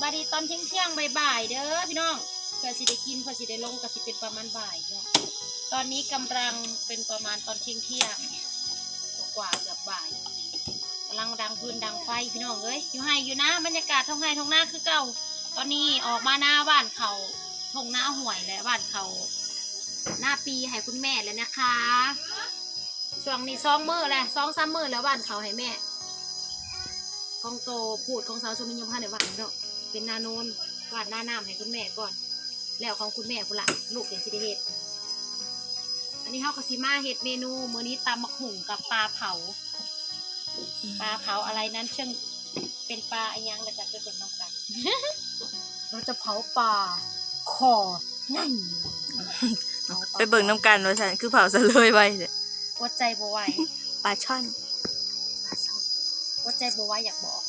ສະບາຍດີຕອນທ່ຽງໆ ບ່າຍໆ ເດີພີ່ນ້ອງ ເພື່ອຊິໄດ້ກິນ ເພື່ອຊິໄດ້ລົງ ກໍຊິເປັນປະມານບ່າຍເນາະ. ຕອນນີ້ກຳລັງເປັນປະມານຕອນທ່ຽງໆ ກວ່າໆ ເກືອບບ່າຍ ກຳລັງດັງຟືນດັງໄຟພີ່ນ້ອງເອີຍ. ຢູ່ໄຮ່ຢູ່ນາ ບັນຍາກາດທົ່ງໄຮ່ທົ່ງນາຄືເກົ່າ. ຕອນນີ້ອອກມານາຫວ່ານເຂົ້າທົ່ງນາຫ້ວຍ ແລະ ຫວ່ານເຂົ້ານາປີໃຫ້ຄຸນແມ່ແລ້ວນະຄະ. ຊ່ວງນີ້ສອງມື້ແລ້ວ ສອງສາມມື້ແລ້ວຫວ່ານເຂົ້າໃຫ້ແມ່. ຂອງໂຕພູດຂອງສາວສຸນິຍັງບໍ່ທັນໄດ້ຫວ່ານເນາະ ເປັນນາໂນນ ຫວ່ານນານ້ຳໃຫ້ຄຸນແມ່ກ່ອນ ແລ້ວຂອງຄຸນແມ່ພຸ້ນລະ ລູກຈັ່ງຊິໄດ້ເຮັດ. ອັນນີ້ເຮົາກໍຊິມາເຮັດເມນູ ມື້ນີ້ຕຳບັກຫຸ່ງກັບປາເຜົາ. ອືມ ປາເຜົາອະໄລນັ້ນ ເຊິ່ງເປັນປາອີ່ຫຍັງ ລະຈະໄປເບິ່ງນຳກັນ. ເຮົາຈະເຜົາປາຄໍໃຫຍ່ ໄປເບິ່ງນຳກັນວ່າຊັ້ນ ຄືເຜົາສະເລີຍໄວແທ້. ອົດໃຈບໍ່ໄຫວ ປາຊ່ອນ ປາຊ່ອນ ອົດໃຈບໍ່ໄຫວຢາກບອກ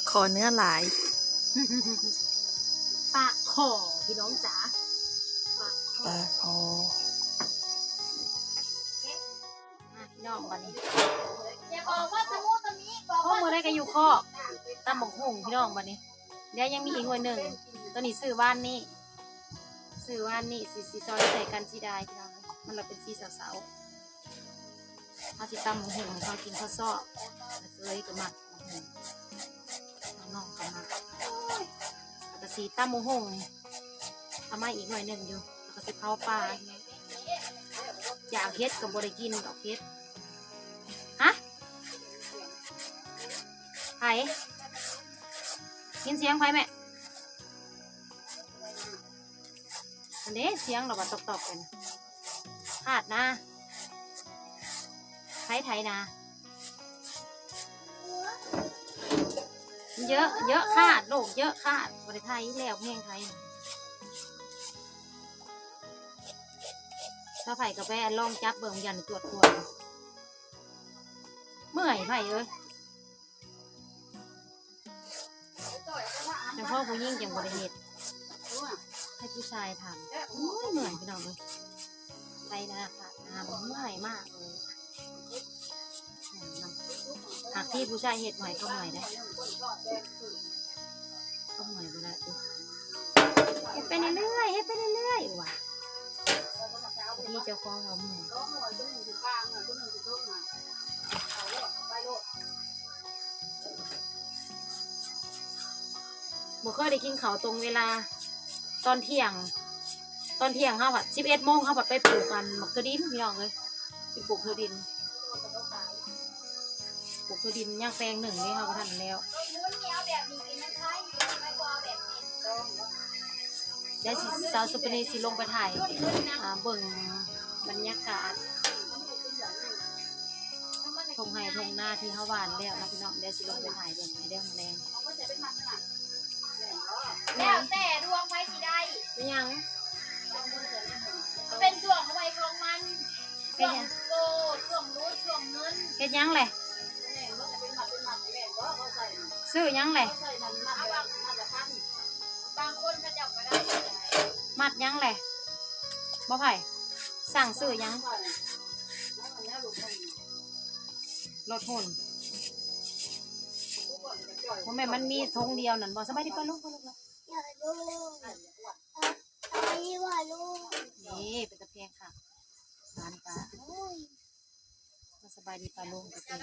ຄໍເນື້ອຫຼາຍ ປາຄໍພີ່ນ້ອງຈ໋າ ປາຄໍ ປາຄໍ. ມາພີ່ນ້ອງບັດນີ້ ເພາະມື້ໃດກໍຢູ່ຄອກ ຕຳບັກຫຸ່ງພີ່ນ້ອງບັດນີ້. ແລ້ວຍັງມີອີກໜ່ວຍໜຶ່ງ ໂຕນີ້ຊື້ວານນີ້ ຊື້ວານນີ້ ຊິ ຊິຊອຍໃສ່ກັນຊິໄດ້ພີ່ນ້ອງ ມັນລະເປັນສີເຊົາໆ. ເຮົາຊິຕຳບັກຫຸ່ງໃຫ້ເຂົາກິນເຂົ້າຊອກ ເອີຍກໍມັກບັກຫຸ່ງ ນ້ອງກໍມັກ ແລ້ວກໍຊິຕຳບັກຫຸ່ງ ເອົາມາອີກໜ່ວຍໜຶ່ງຢູ່ ແລ້ວກໍຊິເຜົາປາ. ຢາກເຫັດກໍບໍ່ໄດ້ກິນດອກເຫັດ. ຮະ? ໃຜ? ຍິນສຽງໃຜແມ່? ອັນເດ້ ສຽງລະວ່າຕອກໆ ກັນ ຄາດນາ ໃຜໄຖນາ? ເຍາະ ເຍາະຄາດ ລູກເຍາະຄາດ ບໍ່ໄດ້ໄຖແລ້ວ ແຮງໄຖ. ຖ້າໃຜກໍໄປອັນລອງຈັບເບິ່ງ ຢ້ານຈວດກວນ. ເມື່ອຍໃຜເອີຍ ແຕ່ພໍ່ຜູ້ຍິງຈັ່ງບໍ່ໄດ້ເຮັດ ໃຫ້ຜູ້ຊາຍທຳ. ໂອ້ຍ ເມື່ອຍພີ່ນ້ອງເອີຍ ໄຖນາຄາດນາ ເມື່ອຍມາກເລີຍ. ຫາກທີ່ຜູ້ຊາຍເຮັດໃຫ້ກໍເມື່ອຍໄດ໋ ກໍເມື່ອຍບໍ່ໄດ້ຕິ ເຮັດໄປເລື້ອຍໆ ເຮັດໄປເລື້ອຍໆ ວ່າ ທີ່ເຈົ້າຂອງເຮົາເມື່ອຍ. ບໍ່ເຄີຍໄດ້ກິນເຂົ້າຕົງເວລາ ຕອນທ່ຽງ ຕອນທ່ຽງເຮົາພັດ ສິບເອັດໂມງ ເຮົາພັດໄປປູກອັນໝາກຖົ່ວດິນ ພີ່ນ້ອງເອີຍ ໄປປູກຖົ່ວດິນ ປູກຖົ່ວດິນ ຍັງແປງໜຶ່ງເດ້ ເຮົາບໍ່ທັນແລ້ວ. ດຽວຊິ ສາວສຸປະນີຊິລົງໄປຖ່າຍ ອ່າ ເບິ່ງບັນຍາກາດທົ່ງໄຮ່ທົ່ງນາທີ່ເຮົາຫວ່ານແລ້ວນະພີ່ນ້ອງ. ດຽວຊິລົງໄປຖ່າຍເບິ່ງໃນເດີມື້ແລງ. ແລ້ວແຕ່ດວງໃຜຊິໄດ້ ແມ່ນຫຍັງ? ເປັນຊ່ວງຂອງໃຜຂອງມັນ ເປັນຫຍັງ? ຊ່ວງໂກດ ຊ່ວງຫຼຸດ ຊ່ວງເງິນ. ເຮັດຫຍັງແຫຼະ? ຊື້ຫຍັງແຫຼະ? ບາງຄົນເຂົາເຈົ້າກໍໄດ້ ມັດຫຍັງແຫຼະ? ບໍ່ ໃຜສັ່ງຊື້ຫຍັງ? ລົດຫຸ່ນ ບໍ່ແມ່ນມັນມີຖົງດຽວນັ້ນບໍ່? ສະບາຍດີປ້າລຸງ ປ້າລຸງ. ນີ້ເປັນຕາແພງຄັກ ຮ້ານປ້າ. ໂອ້ຍ ສະບາຍດີປ້າລຸງກໍເປັນ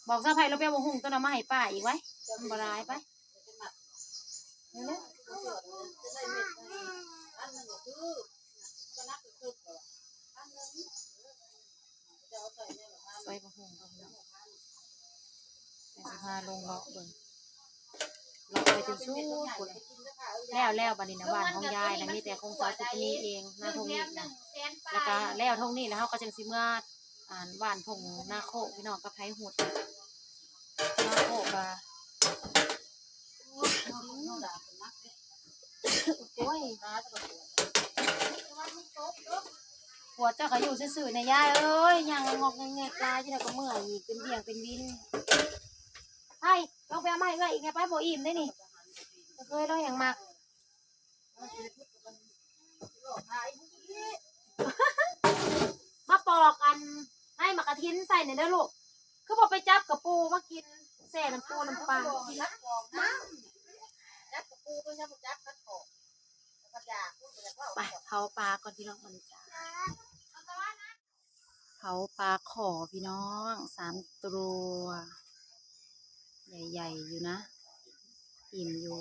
ບອກຊາວໄພລາວໄປເອົາບັກຫຸ່ງຕົວນັ້ນມາໃຫ້ປ້າອີກໄວ້ ມັນບໍ່ຫຼາຍໄປ ເລັວໆ. ຊອຍບັກຫຸ່ງກ່ອນເນາະ ແລ້ວຊິພາລົງເລາະເບິ່ງ ເລາະໄປຈົນສຸດພຸ້ນ. ແລ້ວ ແລ້ວບັດນີ້ນະ ບ້ານຂອງຍາຍນະ ມີແຕ່ຂອງສາວສຸກະນີເອງ ນາທົ່ງນີ້ນະ ແລ້ວກະແລ້ວທົ່ງນີ້ແລ້ວ ເຮົາກໍຈັ່ງຊິເມືອ ອັນ ຫວ່ານທົ່ງນາໂຄກ ພີ່ນ້ອງ ກັບໄຖຫຸດ ນາໂຄກກະ ໂອ້ຍ ປວດ ເຈົ້າກໍຢູ່ຊື່ໆ ແນ່ຍາຍເອີຍ ຍ່າງງອກແງກຫຼາຍຈັ່ງໃດກໍເມື່ອຍ ເປັນວຽງເປັນວິນ. ໄປ ລອງໄປເອົາມາໃຫ້ເອື້ອຍອີກແນ່ ໄປ ບໍ່ອີ່ມເດ້ນີ້ ເອື້ອຍລາວແຮ່ງມັກ. ມາປອກອັນໃນໝາກກະທິນໃສ່ແນ່ເດີລູກ ຄືບໍ່ໄປຈັບກະປູມາກິນ ແຊ່ນ້ຳປູນ້ຳປາ. ກິນນະ ນ້ຳ ໄປເຜົາປາກ່ອນພີ່ນ້ອງ ບັດນີ້ຈ້າ ເຜົາປາຂໍພີ່ນ້ອງ ສາມຕົວ ໃຫຍ່ໆຢູ່ນະ ອີ່ມຢູ່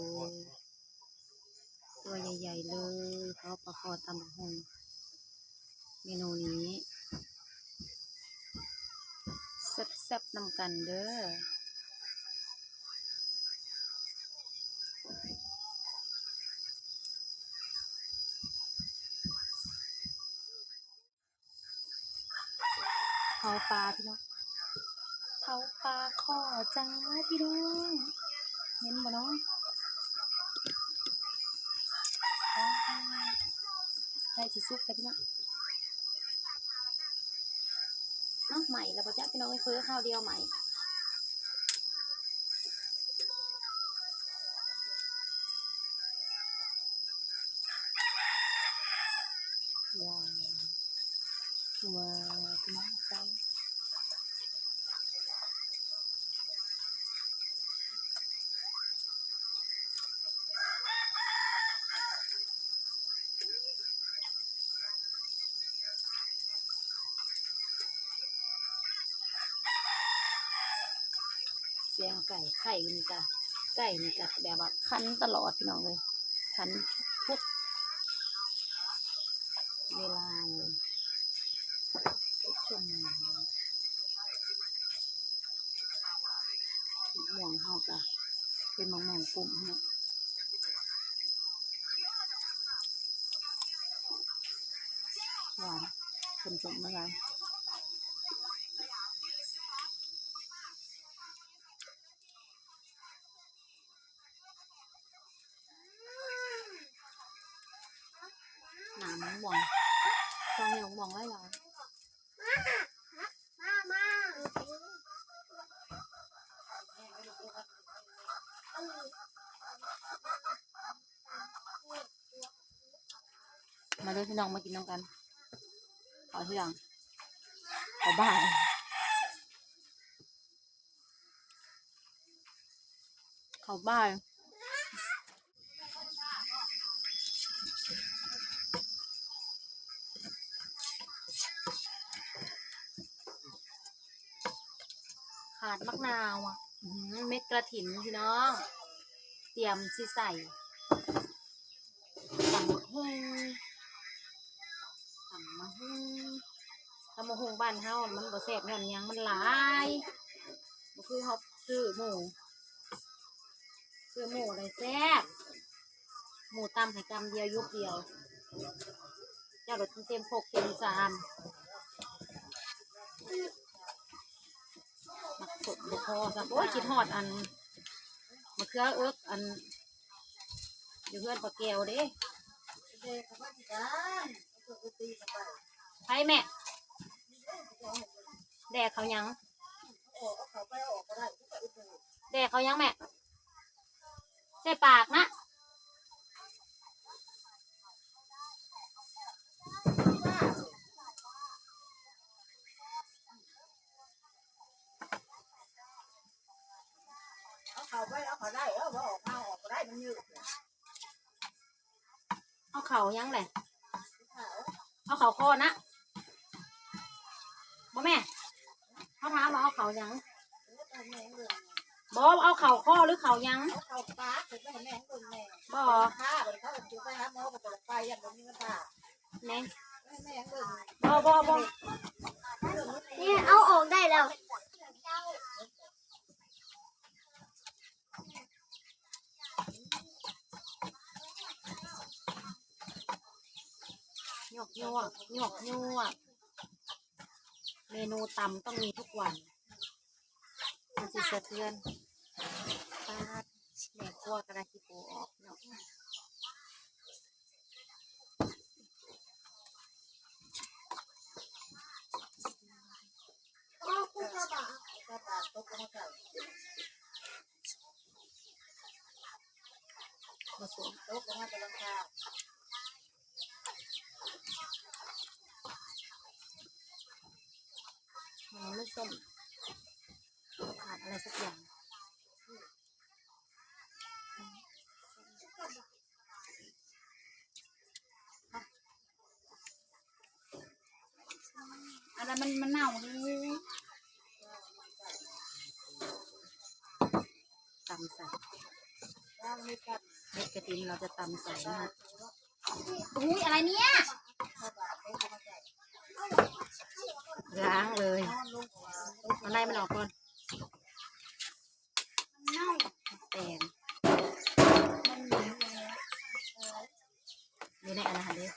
ຕົວໃຫຍ່ໆເລີຍ ເຜົາປາຂໍຕຳບັກຫຸ່ງ ເມນູນີ້ ແຊບໆນຳກັນເດີ້. ເຜົາປາພີ່ນ້ອງ ເຜົາປາຂໍຈ້າພີ່ນ້ອງ ເຫັນບໍ່ເນາະ ວ້າວ ໃກ້ຊິສຸກແລ້ວພີ່ນ້ອງ ເອົ້າ ໄໝ້ແລ້ວບໍ່ຈັກພີ່ນ້ອງເອີຍ ເຜີຄາວດຽວໄໝ້. ວ້າວ ວ້າວ ພີ່ນ້ອງເຈົ້າ ສຽງໄກ່ໄຂ່ນີ້ກະ ໄກ່ນີ້ກະແບບວ່າຂັນຕະຫຼອດພີ່ນ້ອງເອີຍ ຂັນທຸກໆເວລາເລີຍ ທຸກຊົ່ວໂມງ. ໝາກມ່ວງເຮົາກະເປັນໝາກມ່ວງປຸ້ມເນາະ ຫວານ ສົ້ມໆ ຫຼາຍໆ. ໜາມະມ່ວງ ຊ່ວງນີ້ມະມ່ວງຫຼາຍໆ. ມາເດີ້ພີ່ນ້ອງ ມາກິນນຳກັນ ເຂົ້າທ່ຽງ ເຂົ້າບ່າຍ. ເຂົ້າບ່າຍ ຂາດໝາກນາວອະ ອື ເມັດກະຖິນພີ່ນ້ອງ ຕຽມຊິໃສ່ ຕຳບັກຫຸ່ງ ຕຳບັກຫຸ່ງ ຕຳບັກຫຸ່ງບ້ານເຮົາມັນບໍ່ແຊບຍ້ອນຫຍັງ ມັນຫຼາຍ ບໍ່ຄືເຮົາຊື້ໝູ່ ຊື້ໝູ່ແລ້ວແຊບ ໝູ່ຕຳໃຫ້ກຳດຽວ ຢຸກດຽວ ເຈົ້າໂລດເຕັມຄົກເຕັມຊາມ. ໝາກສົມບໍ່ພໍຊ້ຳ ໂອ້ຍ ຄິດຮອດອັນ ມະເຂືອເອິກ ອັນ ຢູ່ເຮືອນປ້າແກ້ວເດ້. ໃຜແມ່? ແດ່ເຂົ້າຫຍັງ? ແດ່ເຂົ້າຫຍັງແມ່? ໃສ່ປາກນະ. ເອົາເຂົ້າໄປ ເອົາເຂົ້າໄດ້ ເອີ ບໍ່ອອກມາ ອອກບໍ່ໄດ້ ມັນຍືດ. ເອົາເຂົ້າຫຍັງແຫຼະ? ເອົາເຂົ້າຄໍນະ ບໍ່ແມ່? ເຮົາຖາມວ່າເອົາເຂົ້າຫຍັງ? ບໍ່ ເອົາເຂົ້າຄໍຫຼືເຂົ້າຫຍັງ? ເອົາເຂົ້າປາກ ເຮັດໃຫ້ແມ່ເບິ່ງແນ່. ບໍ່ ຖ້າບັດເຂົາເອົາໄປຫາໝໍ ກໍຕ້ອງໄປ ຢ້ານບໍ່ມີເງິນຄ່າ. ແມ່ ແມ່ເບິ່ງ. ບໍ່ ບໍ່ ບໍ່ ນີ້ເອົາອອກໄດ້ແລ້ວ. ຍວກໆ ຍວກໆ ເມນູຕຳຕ້ອງມີທຸກວັນ ມັນຊິສະເທືອນ. ປາດ ແມ່ຄົວກະໄດ້ຂີ້ປູອອກເນາະ. ມາສວມ ຕົກລົງມາແຕ່ຫຼັງຄາ ມັນບໍ່ສົ້ມ ຂາດອະໄລສັກຢ່າງ. มัน มันเน่าเลย ตำใส่ เม็ดกระถินเราจะตำใส่นะฮะ อุ๊ย อะไรเนี่ย ล้างเลย เอาในมันออกก่อน แตง อยู่ในอันนั้นเด้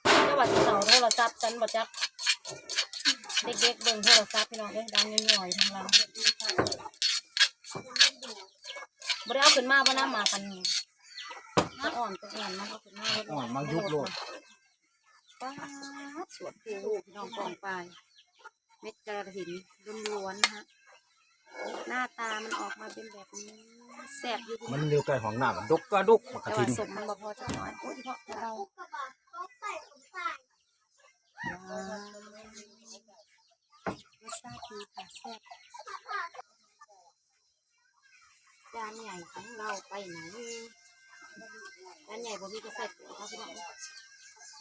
แต่ว่าสิเอาโทรศัพท์ ฉันบ่จัก เด็กๆเบิ่งโทรศัพท์พี่น้องเอ้ย ดังย่อยๆ ทางหลัง บ่ได้เอาขึ้นมาบ่นำ มากัน มันอ่อน ตัวอ่อนมันเอาขึ้นมาบ่ได้ อ่อนมันยุบโลด ป๊าด สวนครูพี่น้อง กองปลาย เม็ดกระถินล้วนๆ นะฮะ หน้าตามันออกมาเป็นแบบนี้ แซ่บอยู่ มันอยู่ใกล้ห้องน้ำ ดกกะดก บักกระถิน แต่ว่าส้มมันบ่พอจักหน่อย โอ้ย เฉพาะเรา ว้าว รสชาติดีค่ะ แซ่บ จานใหญ่ของเราไปไหน จานใหญ่บ่มีก็ใส่ถ้วยเอาพี่น้อง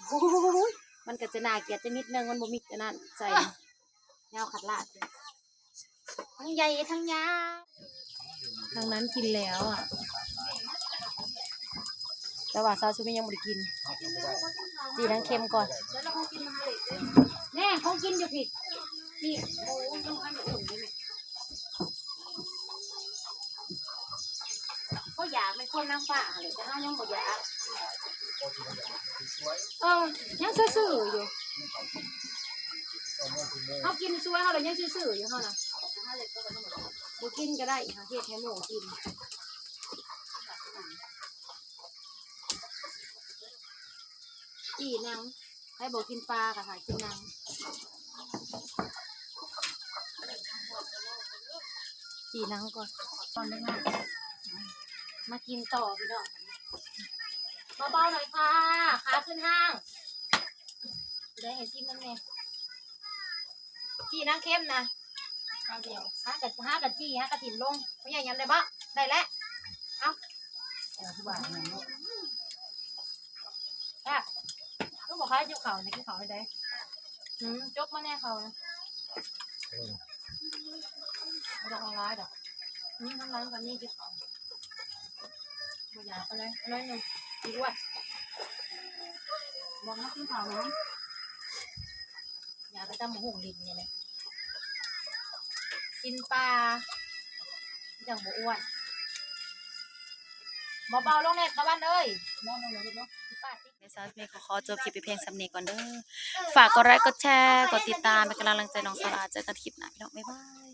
โอ้ย มันก็จะน่าเกลียดจักนิดนึง มันบ่มีอันนั้นใส่ ยาวขัดลาด ทั้งใหญ่ทั้งยาว ทางนั้นกินแล้วอะ แต่ว่าสาวสุมียังบ่ได้กิน จีนางเค็มก่อน แน่ ของกินอยู่พี้ นี่ โอ้ย มันอันอุ่นเลยแม่ เขาอยากเป็นคนนางฟ้าหั่นแหละ แต่เฮายังบ่อยาก เออ ยังซื่อๆอยู่ เฮากินสวย เฮาแล้วยังซื่อๆอยู่ เฮานะ บ่กินก็ได้ เฮาเฮ็ดให้หมู่กิน จี่หนัง ไผบ่กินปลาก็หากินหนัง จี่หนังก่อน ก่อนเด้อ มากินต่อพี่น้อง เบาๆหน่อยค่ะ ขาขึ้นห้าง ได้ให้ชิมนำแน่ จี่นางเค็มนะ เอาเดียว หากะ หากะจี่ หากะถิ่มลง พ่อใหญ่ยำได้บ่ ได้แล้ว เอา เอาคือว่านั่นเนาะ แซ่บ คือบ่ขายหิ้วข้าวนี่ กินข้าวให้ได้ อืม จกมาแน่ข้าวนะ เออ บ่ต้องเอาหลายดอก อืม ข้างหลังก็มีหิ้วข้าว บ่อยากปานใด เอาหน่อยหนึ่ง อีกว่า บอกมากินข้าวนะ อยากไปตำบักหุ่งดินนี่แหละ กินปลา จั่งบ่อ้วน เบาๆลงแน่ตะวันเอ้ย เบาลงเลยลูกเนาะ สิปาดติด เดี๋ยวสาวเมย์ก็ขอจบคลิปไปเพียงส่ำนี้ก่อนเด้อ ฝากกดไลค์ กดแชร์ กดติดตาม เป็นกำลังใจน้องสาวหลา เจอกันคลิปหน้าพี่น้อง บ๊ายบาย